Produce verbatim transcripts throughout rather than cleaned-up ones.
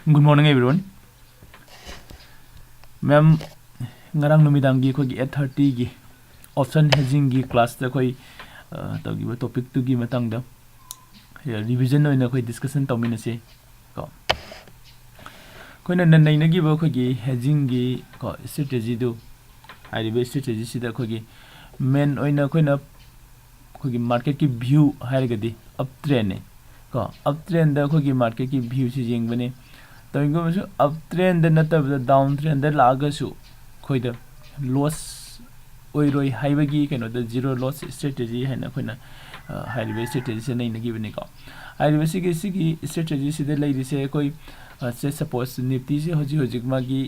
Good morning, everyone. Ma'am, ꯉꯔꯥꯡ ꯅꯨꯃꯤꯗꯥꯡꯒꯤ ꯑꯩꯈꯣꯏꯒꯤ eight thirty ꯒꯤ option hedging ꯒꯤ class ꯇ ꯑꯩꯈꯣꯏ, ꯑ, ꯇꯧꯈꯤꯕ topic ꯇꯨꯒꯤ ꯃꯇꯥꯡꯗ, ꯑ, revision ꯑꯣꯏꯅ ꯑꯩꯈꯣꯏ discussion ꯇꯧꯃꯤꯟꯅꯁꯤ ꯀꯣ꯫ ꯑꯩꯈꯣꯏꯅ ꯅ-, ꯅꯩꯅꯈꯤꯕ ꯑꯩꯈꯣꯏꯒꯤ hedging ꯒꯤ ꯀꯣ, strategy ꯗꯨ, ꯍꯥꯏꯔꯤꯕ strategy ꯁꯤꯗ ꯑꯩꯈꯣꯏꯒꯤ main ꯑꯣꯏꯅ ꯑꯩꯈꯣꯏꯅ ꯑꯩꯈꯣꯏꯒꯤ market ꯀꯤ view ꯍꯥꯏꯔꯒꯗꯤ up trend ꯅꯦ ꯀꯣ꯫ Up trend ꯗ ꯑꯩꯈꯣꯏꯒꯤ market ꯀꯤ view ꯁꯤ ꯌꯦꯡꯕꯅꯦ꯫ ꯇꯧꯏꯒꯨꯝꯕꯁꯨ up trend ꯗ ꯅꯠꯇꯕꯗ down trend ꯗ ꯂꯥꯛꯑꯒꯁꯨ ꯑꯩꯈꯣꯏꯗ loss ꯑꯣꯏꯔꯣꯏ ꯍꯥꯏꯕꯒꯤ ꯀꯩꯅꯣꯗ zero loss strategy ꯍꯥꯏꯅ ꯑꯩꯈꯣꯏꯅ, ꯑ, ꯍꯥꯏꯔꯤꯕ strategy ꯁꯦ ꯅꯩꯅꯈꯤꯕꯅꯤꯀꯣ꯫ ꯍꯥꯏꯔꯤꯕ ꯁꯤꯒꯤ, ꯁꯤꯒꯤ strategy ꯁꯤꯗ ꯂꯩꯔꯤꯁꯦ ꯑꯩꯈꯣꯏ, ꯑ, say suppose Nifty ꯁꯦ ꯍꯧꯖꯤꯛ, ꯍꯧꯖꯤꯛ ꯃꯥꯒꯤ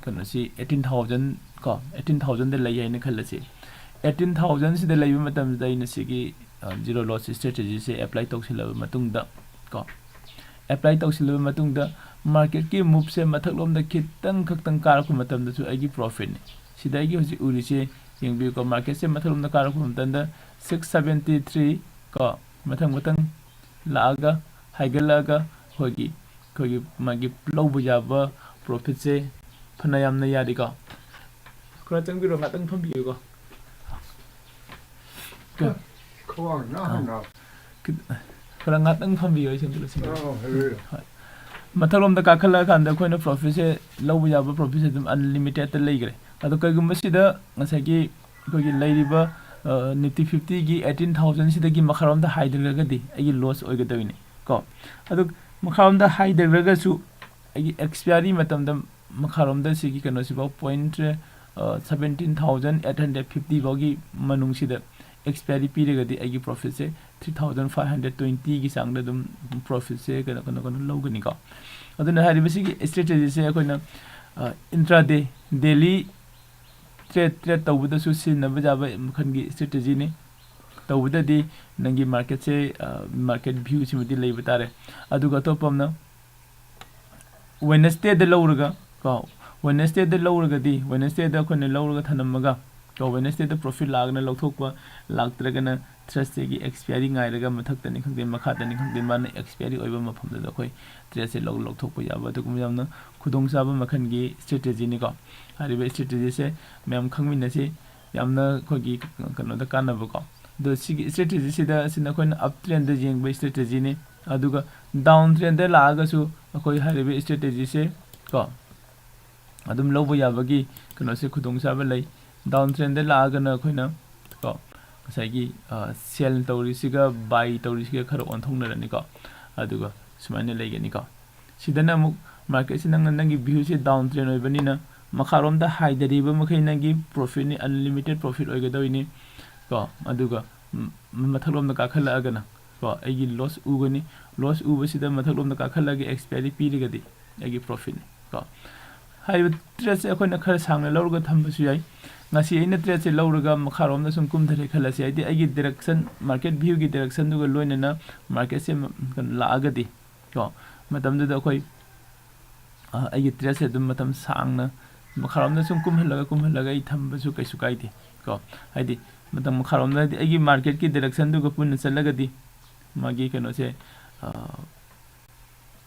ꯀꯩꯅꯣꯁꯤ eighteen thousand ꯀꯣ, eighteen thousand ꯗ ꯂꯩ ꯍꯥꯏꯅ ꯈꯜꯂꯁꯤ꯫ Eighteen thousand ꯁꯤꯗ ꯂꯩꯕ ꯃꯇꯝꯗ ꯑꯩꯅ ꯁꯤꯒꯤ, ꯑ, zero loss strategy ꯁꯦ apply ꯇꯧꯁꯤꯜꯂꯕ ꯃꯇꯨꯡꯗ ꯀꯣ, apply ꯇꯧꯁꯤꯜꯂꯕ ꯃꯇꯨꯡꯗ market ꯀꯤ move ꯁꯦ ꯃꯊꯛꯂꯣꯝꯗ ꯈꯤꯇꯪ ꯈꯛꯇꯪ ꯀꯥꯔꯛꯄ ꯃꯇꯝꯗꯁꯨ ꯑꯩꯒꯤ profit ꯅꯤ꯫ ꯁꯤꯗ ꯑꯩꯒꯤ ꯍꯧꯖꯤꯛ ꯎꯔꯤꯁꯦ ꯌꯦꯡꯕꯤꯌꯨꯀꯣ, market ꯁꯦ ꯃꯊꯛꯂꯣꯝꯗ ꯀꯥꯔꯛꯄ ꯃꯇꯝꯗ six seventy three ꯀꯣ, ꯃꯊꯪ ꯃꯊꯪ ꯂꯥꯛꯑꯒ ꯍꯥꯏꯒꯠꯂꯛꯑꯒ ꯑꯩꯈꯣꯏꯒꯤ, ꯑꯩꯈꯣꯏꯒꯤ ꯃꯥꯒꯤ ꯂꯧꯕ ꯌꯥꯕ profit ꯁꯦ ꯐꯅ ꯌꯥꯝꯅ ꯌꯥꯔꯤꯀꯣ꯫ ꯈꯔ ꯆꯪꯕꯤꯔꯣ, ꯉꯥꯛꯇꯪ ꯐꯝꯕꯤꯌꯨꯀꯣ꯫ ꯈ꯭ꯋꯥꯡ ꯅꯥ ꯑꯥ꯫ ꯍꯥꯏꯅ꯫ ꯈꯤꯠ-, ꯈꯔ ꯉꯥꯛꯇꯪ ꯐꯝꯕꯤꯌꯣ, ꯑꯩ ꯁꯦꯝꯗꯣꯛꯂꯁꯤ꯫ ꯑꯥ, ꯍꯥꯏꯕꯤꯌꯨ꯫ ꯍꯣꯏ꯫ ꯃꯊꯛꯂꯣꯝꯗ ꯀꯥꯈꯠꯂꯛꯑꯀꯥꯟꯗ ꯑꯩꯈꯣꯏꯅ profit ꯁꯦ ꯂꯧꯕ ꯌꯥꯕ profit ꯁꯦ ꯑꯗꯨꯝ unlimited ꯇ ꯂꯩꯈ꯭ꯔꯦ꯫ ꯑꯗꯣ ꯀꯩꯒꯨꯝꯕ ꯁꯤꯗ ꯉꯁꯥꯏꯒꯤ ꯑꯩꯈꯣꯏꯒꯤ ꯂꯩꯔꯤꯕ, ꯑ, Nifty fifty ꯒꯤ eighteen thousand ꯁꯤꯗꯒꯤ ꯃꯈꯥꯔꯣꯝꯗ ꯍꯥꯏꯊꯈ꯭ꯔꯒꯗꯤ ꯑꯩꯒꯤ loss ꯑꯣꯏꯒꯗꯧꯔꯤꯅꯤ ꯀꯣ꯫ ꯑꯗꯨ ꯃꯈꯥꯔꯣꯝꯗ ꯍꯥꯏꯊꯈ꯭ꯔꯒꯁꯨ ꯑꯩꯒꯤ expiry ꯃꯇꯝꯗ ꯃꯈꯥꯔꯣꯝꯗ ꯁꯤꯒꯤ ꯀꯩꯅꯣꯁꯤꯐꯥꯎ point, ꯑ, seventeen thousand eight hundred fifty ꯐꯥꯎꯒꯤ ꯃꯅꯨꯡꯁꯤꯗ expiry ꯄꯤꯔꯒꯗꯤ ꯑꯩꯒꯤ profit ꯁꯦ three thousand five hundred twenty ꯒꯤ ꯆꯥꯡꯗ ꯑꯗꯨꯝ profit ꯁꯦ ꯀꯩꯅꯣ, ꯀꯩꯅꯣ, ꯀꯩꯅꯣ ꯂꯧꯒꯅꯤꯀꯣ꯫ ꯑꯗꯨꯅ ꯍꯥꯏꯔꯤꯕ ꯁꯤꯒꯤ strategy ꯁꯦ ꯑꯩꯈꯣꯏꯅ, ꯑ, intraday, daily trade, trade ꯇꯧꯕꯗꯁꯨ ꯁꯤꯖꯤꯟꯅꯕ ꯌꯥꯕ ꯃꯈꯜꯒꯤ strategy ꯅꯤ꯫ ꯇꯧꯕꯗꯗꯤ ꯅꯪꯒꯤ market ꯁꯦ, ꯑ, market view ꯁꯤꯃꯗꯤ ꯂꯩꯕ ꯇꯥꯔꯦ꯫ ꯑꯗꯨꯒ ꯑꯇꯣꯞꯄ ꯑꯃꯅ Wednesday ꯗ ꯂꯧꯔꯒ ꯀꯣ, Wednesday ꯗ ꯂꯧꯔꯒꯗꯤ, Wednesday ꯗ ꯑꯩꯈꯣꯏꯅ ꯂꯧꯔꯒ ꯊꯅꯝꯃꯒ, ꯀꯣ, ꯋꯦꯅꯁꯗꯦꯗ ꯄ꯭ꯔꯣꯐꯤꯠ ꯂꯥꯛꯑꯒꯅ ꯂꯧꯊꯣꯛꯄ, ꯂꯥꯛꯇ꯭ꯔꯒꯅ ꯊ꯭ꯔꯁꯗꯦꯒꯤ ꯑꯦꯛꯁꯄꯤꯌꯥꯔꯤ ꯉꯥꯏꯔꯒ ꯃꯊꯛꯇꯅꯤ ꯈꯪꯗꯦ, ꯃꯈꯥꯗꯅꯤ ꯈꯪꯗꯦ, ꯃꯥꯅ ꯑꯦꯛꯁꯄꯤꯌꯥꯔꯤ ꯑꯣꯏꯕ ꯃꯐꯝꯗꯨꯗ ꯑꯩꯈꯣꯏ ꯇ꯭ꯔꯦꯗꯁꯦ ꯂꯧ ꯂꯧꯊꯣꯛꯄ ꯌꯥꯕ ꯑꯗꯨꯒꯨꯝꯕ ꯌꯥꯝꯅ ꯈꯨꯗꯣꯡꯆꯥꯕ ꯃꯈꯜꯒꯤ ꯏꯁꯇ꯭ꯔꯦꯇꯦꯖꯤꯅꯤꯀꯣ꯫ ꯍꯥꯏꯔꯤꯕ ꯏꯁꯇ꯭ꯔꯦꯇꯦꯖꯤꯁꯦ ꯃꯌꯥꯝ ꯈꯪꯃꯤꯟꯅꯁꯤ, ꯌꯥꯝꯅ ꯑꯩꯈꯣꯏꯒꯤ ꯀꯩꯅꯣꯗ ꯀꯥꯟꯅꯕꯀꯣ꯫ ꯑꯗꯣ ꯁꯤꯒꯤ ꯏꯁꯇ꯭ꯔꯦꯇꯦꯖꯤꯁꯤꯗ ꯑꯁꯤ ꯅꯈꯣꯏꯅ ꯑꯞ ꯇ꯭ꯔꯦꯟꯗ ꯌꯦꯡꯕ ꯏꯁꯇ꯭ꯔꯦꯇꯦꯖꯤꯅꯤ꯫ ꯑꯗꯨꯒ ꯗꯥꯎꯟ ꯇ꯭ꯔꯦꯟꯗ ꯂꯥꯛꯑꯒꯁꯨ ꯑꯩꯈꯣꯏ ꯍꯥꯏꯔꯤꯕ ꯏꯁꯇ꯭ꯔꯦꯇꯦꯖꯤꯁꯦ ꯀꯣ ꯑꯗꯨꯝ ꯂꯧꯕ ꯌꯥꯕꯒꯤ ꯀꯩꯅꯣꯁꯦ ꯈꯨꯗꯣꯡꯆꯥꯕ ꯂꯩ꯫ ꯗꯥꯎꯟ ꯇ꯭ꯔꯦꯟꯗ ꯂꯥꯛꯑꯒꯅ ꯑꯩꯈꯣꯏꯅ ꯀꯣ ꯉꯁꯥꯏꯒꯤ ꯁꯦꯜ ꯇꯧꯔꯤꯁꯤꯒ ꯕꯥꯏ ꯇꯧꯔꯤꯁꯤꯒ ꯈꯔ ꯑꯣꯟꯊꯣꯛꯅꯔꯅꯤꯀꯣ꯫ ꯑꯗꯨꯒ ꯁꯨꯃꯥꯏꯅ ꯂꯩꯒꯅꯤꯀꯣ꯫ ꯁꯤꯗꯅ ꯑꯃꯨꯛ ꯃꯥꯔꯀꯦꯠꯁꯤ ꯅꯪꯅ ꯅꯪꯒꯤ ꯚ꯭ꯌꯨꯁꯦ ꯗꯥꯎꯟ ꯇ꯭ꯔꯦꯟ ꯑꯣꯏꯕꯅꯤꯅ ꯃꯈꯥꯔꯣꯝꯗ ꯍꯥꯏꯊꯔꯤꯕ ꯃꯈꯩ ꯅꯪꯒꯤ ꯄ꯭ꯔꯣꯐꯤꯠꯅꯤ, ꯑꯟꯂꯤꯃꯤꯇꯦꯠ ꯄ꯭ꯔꯣꯐꯤꯠ ꯑꯣꯏꯒꯗꯧꯔꯤꯅꯤ ꯀꯣ꯫ ꯑꯗꯨꯒ ꯃꯊꯛꯂꯣꯝꯗ ꯀꯥꯈꯠꯂꯛꯑꯒꯅ ꯀꯣ ꯑꯩꯒꯤ ꯂꯣꯁ ꯎꯒꯅꯤ꯫ ꯂꯣꯁ ꯎꯕꯁꯤꯗ ꯃꯊꯛꯂꯣꯝꯗ ꯀꯥꯈꯠꯂꯒ ꯑꯦꯛꯁꯄꯤꯌꯥꯔꯤ ꯄꯤꯔꯒꯗꯤ ꯑꯩꯒꯤ ꯄ꯭ꯔꯣꯐꯤꯠꯅꯤ ꯀꯣ꯫ ꯍꯥꯏꯔꯤꯕ ꯇ꯭ꯔꯦꯗꯁꯦ ꯑꯩꯈꯣꯏꯅ ꯈꯔ ꯁꯥꯡꯅ ꯂꯧꯔꯒ ꯊꯝꯕꯁꯨ ꯌꯥꯏ꯫ ꯉꯁꯤ ꯑꯩꯅ ꯇ꯭ꯔꯦꯗꯁꯦ ꯂꯧꯔꯒ ꯃꯈꯥꯔꯣꯝꯗ ꯁꯨꯝ ꯀꯨꯝꯊꯔꯦ ꯈꯜꯂꯁꯤ, ꯍꯥꯏꯗꯤ ꯑꯩꯒꯤ ꯗꯤꯔꯦꯛꯁꯟ, ꯃꯥꯔꯀꯦꯠ ꯚ꯭ꯌꯨꯒꯤ ꯗꯤꯔꯦꯛꯁꯟꯗꯨꯒ ꯂꯣꯏꯅꯅ ꯃꯥꯔꯀꯦꯠꯁꯦ ꯂꯥꯛꯑꯒꯗꯤ ꯀꯣ ꯃꯇꯝꯗꯨꯗ ꯑꯩꯈꯣꯏ ꯑꯩꯒꯤ ꯇ꯭ꯔꯦꯗꯁꯦ ꯑꯗꯨꯝ ꯃꯇꯝ ꯁꯥꯡꯅ ꯃꯈꯥꯔꯣꯝꯗ ꯁꯨꯝ ꯀꯨꯝꯍꯜꯂꯒ ꯀꯨꯝꯍꯜꯂꯒ ꯑꯩ ꯊꯝꯕꯁꯨ ꯀꯩꯁꯨ ꯀꯥꯏꯗꯦ ꯀꯣ꯫ ꯍꯥꯏꯗꯤ ꯃꯇꯝ ꯃꯈꯥꯔꯣꯝꯗ, ꯍꯥꯏꯗꯤ ꯑꯩꯒꯤ ꯃꯥꯔꯀꯦꯠꯀꯤ ꯗꯤꯔꯦꯛꯁꯟꯗꯨꯒ ꯄꯨꯟꯅ ꯆꯠꯂꯒꯗꯤ ꯃꯥꯒꯤ ꯀꯩꯅꯣꯁꯦ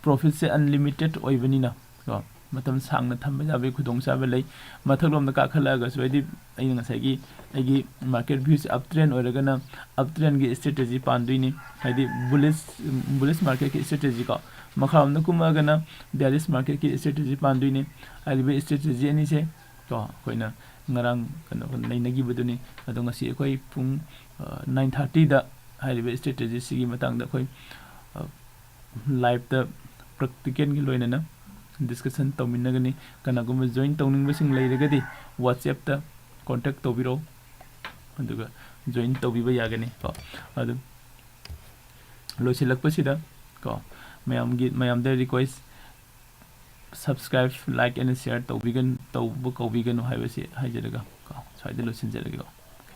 ꯄ꯭ꯔꯣꯐꯤꯠꯁꯦ ꯑꯟꯂꯤꯃꯤꯇꯦꯠ ꯑꯣꯏꯕꯅꯤꯅ ꯀꯣ ꯃꯇꯝ ꯁꯥꯡꯅ ꯊꯝꯕ ꯌꯥꯕꯒꯤ ꯈꯨꯗꯣꯡꯆꯥꯕ ꯂꯩ꯫ ꯃꯊꯛꯂꯣꯝꯗ ꯀꯥꯈꯠꯂꯛꯑꯒꯁꯨ, ꯍꯥꯏꯗꯤ ꯑꯩꯅ ꯉꯁꯥꯏꯒꯤ ꯑꯩꯒꯤ ꯃꯥꯔꯀꯦꯠ ꯚ꯭ꯌꯨꯁꯦ ꯑꯞ ꯇ꯭ꯔꯦꯟ ꯑꯣꯏꯔꯒꯅ ꯑꯞ ꯇ꯭ꯔꯦꯟꯒꯤ ꯏꯁꯇ꯭ꯔꯦꯇꯦꯖꯤ ꯄꯥꯟꯗꯣꯏꯅꯤ, ꯍꯥꯏꯗꯤ ꯕꯨꯂꯤꯁ ꯕꯨꯂꯤꯁ ꯃꯥꯔꯀꯦꯠꯀꯤ ꯏꯁꯇ꯭ꯔꯦꯇꯦꯖꯤ ꯀꯣ꯫ ꯃꯈꯥꯔꯣꯝꯗ ꯀꯨꯝꯃꯛꯑꯒꯅ ꯕꯤꯌꯥꯔꯤꯁ ꯃꯥꯔꯀꯦꯠꯀꯤ ꯏꯁꯇ꯭ꯔꯦꯇꯦꯖꯤ ꯄꯥꯟꯗꯣꯏꯅꯤ꯫ ꯍꯥꯏꯔꯤꯕ ꯏꯁꯇ꯭ꯔꯦꯇꯦꯖꯤ ꯑꯅꯤꯁꯦ ꯀꯣ ꯑꯩꯈꯣꯏꯅ ꯉꯔꯥꯡ ꯀꯩꯅꯣ ꯅꯩꯅꯈꯤꯕꯗꯨꯅꯤ꯫ ꯑꯗꯣ ꯉꯁꯤ ꯑꯩꯈꯣꯏ ꯄꯨꯡ ꯅꯥꯏꯟ ꯊꯥꯔꯇꯤꯗ ꯍꯥꯏꯔꯤꯕ ꯏꯁꯇ꯭ꯔꯦꯇꯦꯖꯤꯁꯤꯒꯤ ꯃꯇꯥꯡꯗ ꯑꯩꯈꯣꯏ ꯂꯥꯏꯞꯇ ꯄ꯭ꯔꯦꯛꯇꯤꯀꯦꯜꯒꯤ ꯂꯣꯏꯅꯅ ꯗꯤꯁꯀꯁꯟ ꯇꯧꯃꯤꯟꯅꯒꯅꯤ꯫ ꯀꯅꯥꯒꯨꯝꯕ ꯖꯣꯏꯟ ꯇꯧꯅꯤꯡꯕꯁꯤꯡ ꯂꯩꯔꯒꯗꯤ ꯋꯥꯆꯦꯞꯇ ꯀꯣꯟꯇꯦꯛ ꯇꯧꯕꯤꯔꯛꯎ, ꯑꯗꯨꯒ ꯖꯣꯏꯟ ꯇꯧꯕꯤꯕ ꯌꯥꯒꯅꯤ ꯀꯣ꯫ ꯑꯗꯨ ꯂꯣꯏꯁꯤꯜꯂꯛꯄꯁꯤꯗ ꯀꯣ ꯃꯌꯥꯝꯒꯤ, ꯃꯌꯥꯝꯗ request, subscribe, like and share ꯇꯧꯕꯤꯒꯅꯨ, ꯇꯧꯕ ꯀꯧꯕꯤꯒꯅꯨ ꯍꯥꯏꯕꯁꯤ ꯍꯥꯏꯖꯔꯒ ꯀꯣ ꯁ꯭ꯋꯥꯏꯗ ꯂꯣꯏꯁꯤꯟꯖꯔꯒꯦꯀꯣ꯫